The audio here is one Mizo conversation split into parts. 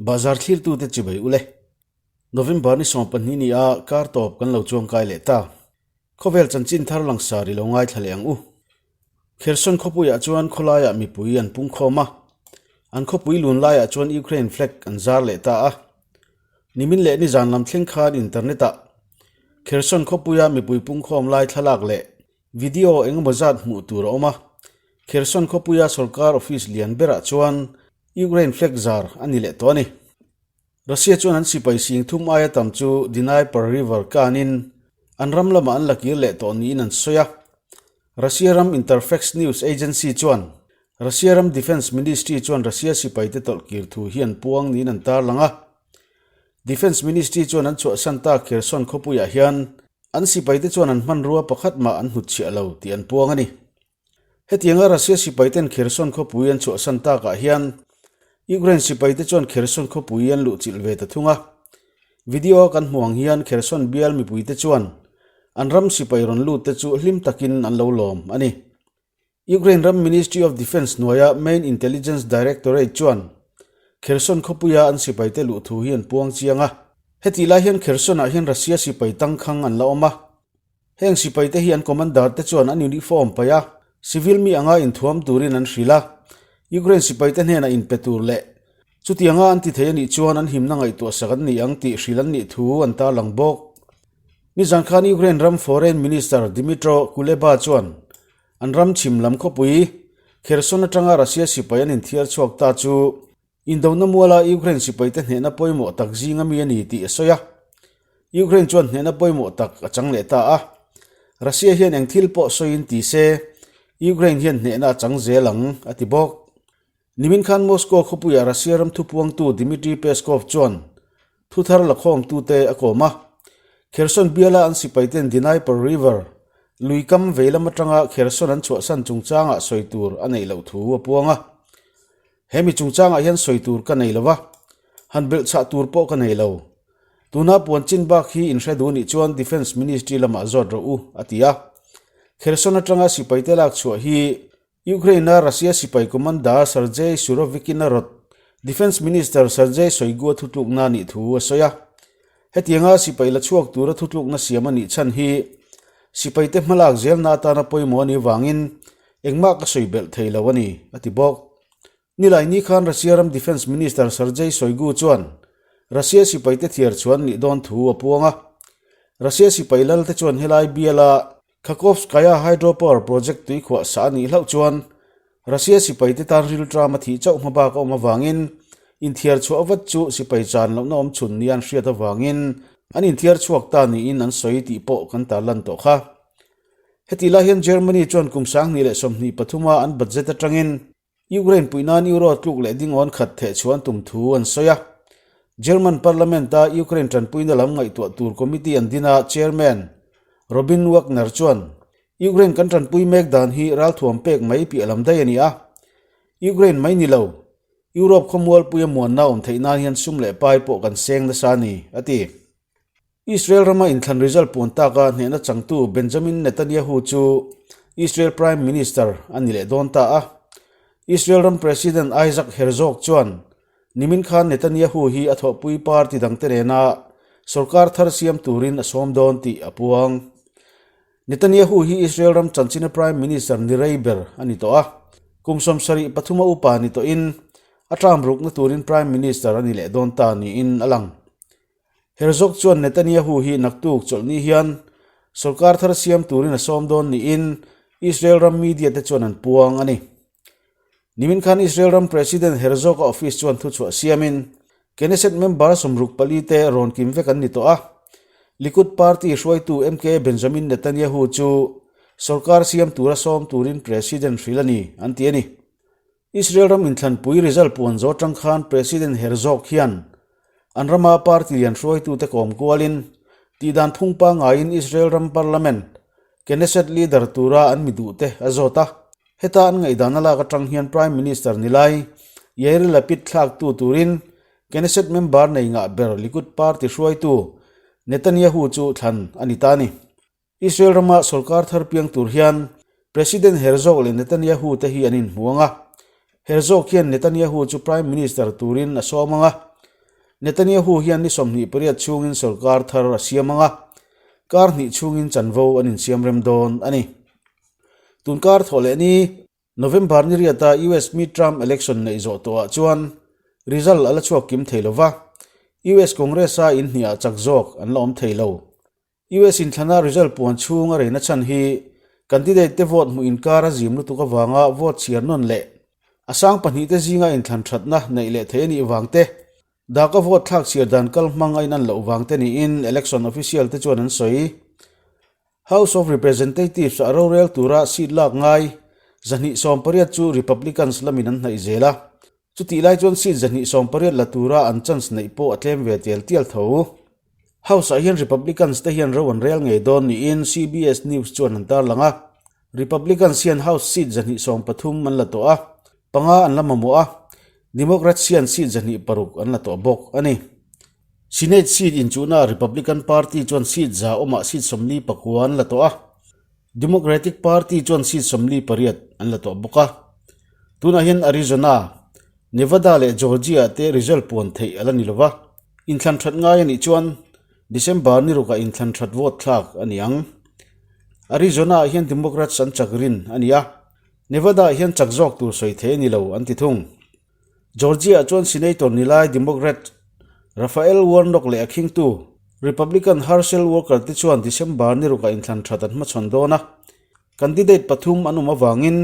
Bazar thlirtute chibai ule. November ni 12 ni a kar tawp kan lo chuang kai leh ta. Khawvel chanchin thar langsar i lo ngaithla leh ang u. Kherson khawpuiah chuan khawlaiah mipui an pung khawm a. An khawpui lun laiah chuan Ukraine flag an zar leh ta a. Nimin leh nizan lam thleng khan internet-ah Kherson khawpuia mipui pung khawm lai thlalak leh Video engemaw zat hmuh tur a awm a, Kherson khawpuia sorkar office lian berah chuan Ukraine flag zar a ni leh tawh a ni. Russia chuan an sipai sing thum aia tam chu Dnieper River kanin an ram lamah an la kir leh tawh niin an sawi a. Russia ram Interfax news agency chuan Russia ram Defence Ministry chuan Russia sipaite tawlh kir thu hi an puang niin an tarlang a. Defence Ministry chuan an chhuahsan ta Kherson khawpuiah hian An sipaite chuan an hmanrua pakhat mah an hnutchhiah lo tih an puang a ni. Hetianga Russia sipaiten Kherson khawpui an chhuahsan takah hian Ukraine sipaite chuan Kherson khawpui an luhchilh ve ta thung a. Video-a kan hmuh ang hian Kherson bial mipuite chuan an ram sipai rawn lutte chu hlim takin an lo lawm a ni. Ukraine ram Ministry of Defence hnuaia Main Intelligence Directorate chuan Kherson khawpuia an sipaite luh thu hi an puang chiang a. Hetih lai hian Kherson-ah hian Russia sipai tangkhang an la awm a. Heng sipaite hi an commander te chuan an uniform paih a, civil mi anga inthuam turin an hrilh a. Ukraine sipaite hnenah inpe tur leh chutianga an ti thei a nih chuan an himna ngaihtuah sak an ni ang tih hrilh an nih thu an tarlang bawk. Nizan khan Ukraine ram Foreign Minister Dmytro Kuleba chuan An ram chhim lam khawpui, Kherson atanga Russia sipai an inthiar chhuak ta chu Indona muala Ukraine sipaite hnehna pawimawh tak zinga mi a ni tih a sawi a. Ukraine chuan hnehna pawimawh tak a chang leh ta a. Russia hian eng thil pawh sawiin ti se, Ukraine hian hnehna a chang zel ang, a ti bawk. Nimin khan Moscow khawpuiah Russia ram thupuangtu Dmitry Peskov chuan Thuthar lakhawmtute a kawm a. Kherson biala an sipaiten Dnieper River lui kam vei lam atanga Kherson an chhuahsan chungchangah sawi tur a neih loh thu a puang a. He mi chungchangah hian sawi tur ka nei lo va, han belhchhah tur pawh ka nei lo. Tuna puan chin bak hi inhre duh nih chuan Defence Ministry lamah zawt rawh u, a ti a. Kherson atanga sipaite lak chhuah hi Ukraine-a Russia sipai commander Sergei Surovikin a rawt Defence Minister Sergei Shoigu-a thutlukna a nih thu a sawi a. Hetianga sipai la chhuak tura thutlukna siam a nih chhan hi sipaite hmalak zelna atana pawimawh a nih vangin engmah ka sawi belh thei lo a ni, a ti bawk. Nilai ni khan Russia ram Defence Minister Sergei Shoigu chuan Russia sipaite thiar chhuan nih dawn thu a puang a. Russia sipai lalte chuan helai biala Khakovskaya Hydropower Project tuikhuah sa a nih hlauh chuan Russia sipaite tan rilṭam a thih chauh hma bak a awm avangin inthiar chhuah vat chu sipai chan lohna awm chhun nia an hriat avangin an inthiar chhuak ta niin an sawi tih pawh kan tarlan tawh kha. Hetih lai hian Germany chuan kum 2023 a an budget atangin Ukraine puih nan Euro tluk leh dingawn khat theh chhuan tum thu an sawi a. German Parliament-a Ukraine tanpuina lam ngaihtuah tur committee an din a chairman Robin Wagner chuan, Ukraine kan tanpui mek dan hi ralthuam pek mai piah lam daih a ni a. Ukraine mai ni lo, Europe khawmualpuia muanna awm theih nan hian sum leh pai pawh kan seng nasa a ni, a ti. Israel rama inthlan result puan taka hnehna changtu Benjamin Netanyahu chu Israel Prime Minister a ni leh dawn ta a. Israel ram President Isaac Herzog chuan nimin khan Netanyahu hi a thawhpui party dangte nena sorkar thar siam turin a sawm dawn tih a puang. Netanyahu hi Israel ram chanchina Prime Minister ni rei ber a ni tawh a. Kum 73 a upa ni tawhin a term rukna turin Prime Minister a ni leh dawn ta niin a lang. Herzog chuan Netanyahu hi naktuk chawlhni hian sorkar thar siam turin a sawm dawn niin Israel ram media te chuan an puang a ni. Nimin khan Israel ram President Herzog-a office chuan thuchhuah siamin Knesset member 64 te rawn kim vek an ni tawh a. Likud party hruaitu MK Benjamin Netanyahu chu sorkar siam tura sawm turin President hrilh a ni, an ti a ni. Israel ram inthlanpui result puan zawh atang khan President Herzog hian an rama party lian hruaitute kawm kualin tihdan phung pangaiin Israel ram parliament Knesset leader tura an mi duhte a zawt a. Heta an ngaihdan a lak atang hian Prime Minister ni lai Yair Lapid thlaktu turin Knesset member nei ngah ber Likud party hruaitu Netanyahu chu thlan a ni ta a ni. Israel rama sorkar thar piang tur hian President Herzog leh Netanyahu te hi an inhmu ang a. Herzog hian Netanyahu chu Prime Minister turin a sawm ang a. Netanyahu hian ni 28 chhungin sorkar thar a siam ang a, kar hnih chhungin chanvo an insiamrem dawn a ni. Tun kar thawh leh ni, November ni riata US midterm election neih zawh tawhah chuan result a la chhuak kim thei lo va, US Congress-a inhniah chak zawk an la awm thei lo. US inthlana result puan chhung a reina chhan hi candidate te vote hmuh inkar a zim lutuk avanga vote chhiar nawn leh a sang pahnihte zinga inthlan thatna neih leh thei a nih vang te, daka vote thlak chhiar dan kal hmang a inan loh vang te niin election official te chuan an sawi. House of Representatives ah rorel tura seat lak ngai 280 chu Republicans lamin an hnaih zel a, chutih lai chuan seat 280 la tura an chance neih pawh a tlem ve tial tial tho. House ah hian Republicans te hian ro an rel ngei dawn niin CBS News chuan an tarlang a, Republicans hian House seat 213 an la tawh a, panga an la mamawh a, Democrats hian seat 206 an la tawh bawk a ni. Senate seat inchuhnaah Republican Party chuan seat 100 awmah seat 49 an la tawh a, Democratic Party chuan seat 48 an la tawh bawk a. Tunah hian Arizona, Nevada leh Georgia te result puan theih a la ni lo va, inthlan that ngai a nih chuan December ni rukah inthlan that vote thlak a ni ang. Arizona-ah hian Democrats an chak rin a ni a, Nevada-ah hian chak zawk tur sawi thei a ni lo an ti thung. Georgia-ah chuan Senator ni lai Democrat Raphael Warnock leh a khingtu Republican Herschel Walker te chuan December ni rukah inthlan that an hmachhawn dawn a. Candidate pathum an awm avangin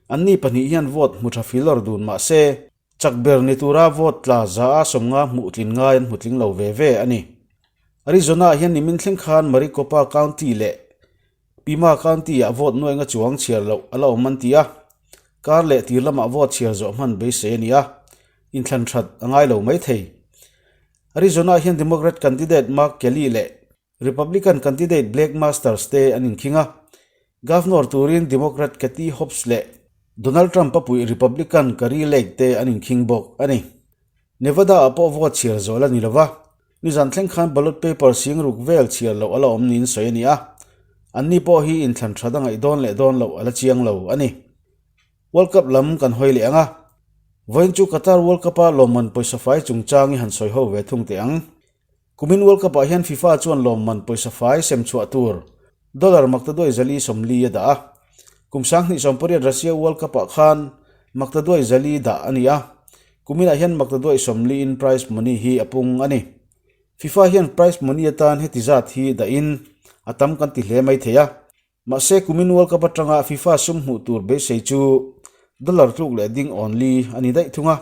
anni pahnih hian vote hmu tha fil awr dun mah se, chak ber ni tura vote tla 100 a 50 hmuh tlin ngai an hmu tling lo ve ve a ni. Arizona-ah hian nimin thleng khan Maricopa County leh Pima County-ah vote nuainga chuang chhiar loh a la awm an ti a, kar leh tir lamah vote chhiar zawh hman beisei a ni a, inthlan that a ngai lo mai thei. Arizona-ah hian Democrat candidate Mark Kelly leh Republican candidate Blake Masters te an inkhing a, Governor turin Democrat Katie Hobbs leh Donald Trump-a puih Republican Kari Lake te an inkhing bawk a ni. Nevada-ah pawh vote chhiar zawh la ni lo va, nizan thleng khan ballot paper sing ruk vel chhiar loh a la awm niin sawi a ni a, anni pawh hi inthlan that a ngaih dawn leh dawn loh a la chiang lo a ni. World Cup lam kan hawi leh ang a, vawiin chu Qatar World Cup-a lawmman pawisa fai chungchang i han sawi ho ve thung teh ang. Kumin World Cup-ah hian FIFA chuan lawmman pawisa fai sem chhuah tur dollar maktaduai 440 a dah a. Kum 2018 Russia World Cup-ah khan maktaduai 400 dah a ni a, kuminah hian maktaduai 40 in prize money hi a pung a ni. FIFA hian prize money atan heti zat hi dahin a tam kan ti hle mai thei a. Mahse kumin World Cup atanga FIFA sum hmuh tur beisei chu dollar tluk leh ding awnli a ni daih thung a.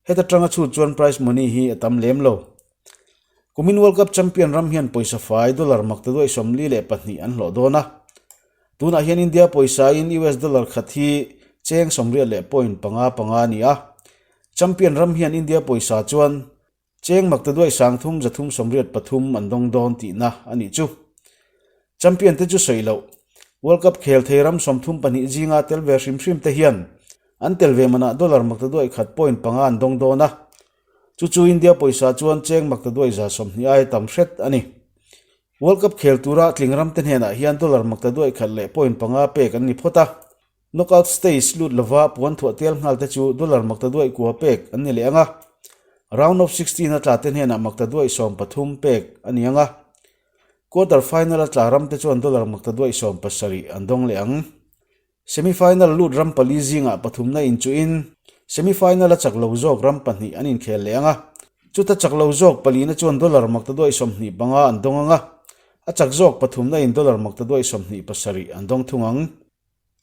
Heta tanga chhut chuan prize money hi a tam lem lo. Kumin World Cup champion ram hian pawisa fai dollar maktaduai 42 an hlawh dawn a. Tunah hian India pawisa in US dollar khat hi cheng sawmriat leh point panga panga a ni a. Champion ram hian India pawisa chuan cheng maktaduai 3383 an dawng dawn tihna a nih chu. Champion te chu sawi loh. World Cup khel thei ram 32 zinga tel ve hrim hrim te hian An tel ve manah dollar maktaduai khat point panga an dawng dawn a, chu chu India pawisa chuan cheng maktaduai 120 aia tam hret a ni. World Cup khel tura tling ramte hnenah hian dollar maktaduai khat leh point panga pek an ni phawt a, knockout stage lut lova puan thuah tel nghal te chu dollar maktaduai kua pek an ni leh ang a, round of 16 a tla te hnenah maktaduai 13 pek a ni ang a, quarter final a tla ramte chuan dollar maktaduai 17 an dawng leh ang. Semi-final lut ram pali zingah pathumna inchuhin semi-final a chak lo zawk ram pahnih an inkhel leh ang a. Chuta chak lo zawk palina chuan dollar maktaduai 25 an dawng ang a, a chak zawk pathumna in dollar maktaduai 27 an dawng thung ang.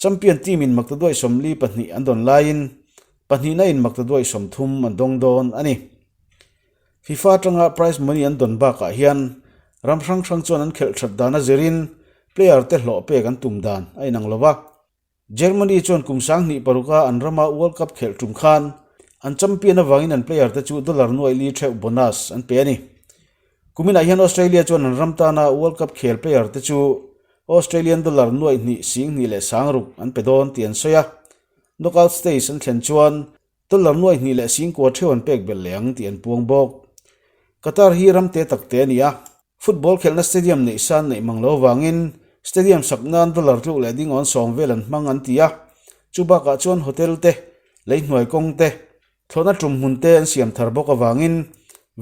Champion team in maktaduai 42 an dawn laiin pahnihna in maktaduai 30 an dawng dawn a ni. FIFA atanga prize money an dawn bakah hian ram hrang hrang chuan an khelh that dan a zirin player te hlawh pek an tum dan a inang lo va. Germany chuan kum 2006 a an rama World Cup khelh tum khan an champion avangin an player te chu dollar nuai li theuh bonus an pe a ni. Kuminah hian Australia chuan an ram tana World Cup khel player te chu Australian dollar nuai hnih sing hnih leh sang ruk an pe dawn tih an sawi a. Knockout stage an thlen chuan Dollar nuai hnih leh singkua theuh an pek belh leh ang tih an puang bawk. Qatar hi ram te tak te a ni a, football khelhna stadium neih san neih mang lo avangin stadium sak nan dollar tluk leh ding awn sawm vel an hmang an ti a, chu bakah chuan hotel te, lei hnuai kawng te, thlawhna tum hmun te an siam thar bawk avangin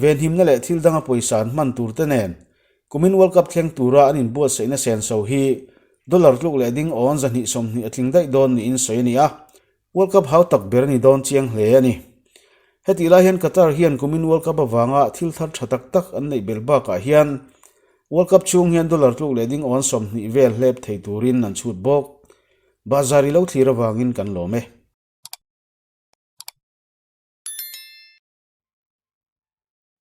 Venhimna leh thil danga pawisa an hman tur te nen kumin World Cup thleng tura an inbuatsaihna senso hi dollar tluk leh ding awn 220 a tling daih dawn niin sawi a ni a, World Cup hau tak ber a ni dawn chiang hle a ni. Hetih lai hian Qatar hian kumin World Cup avanga thil thar tha tak tak an neih belh bakah hian World Cup chhung hian dollar tluk leh ding awn 20 vel hlep thei turin an chhut bawk. Bahzar i lo thlir avangin kan lawm e.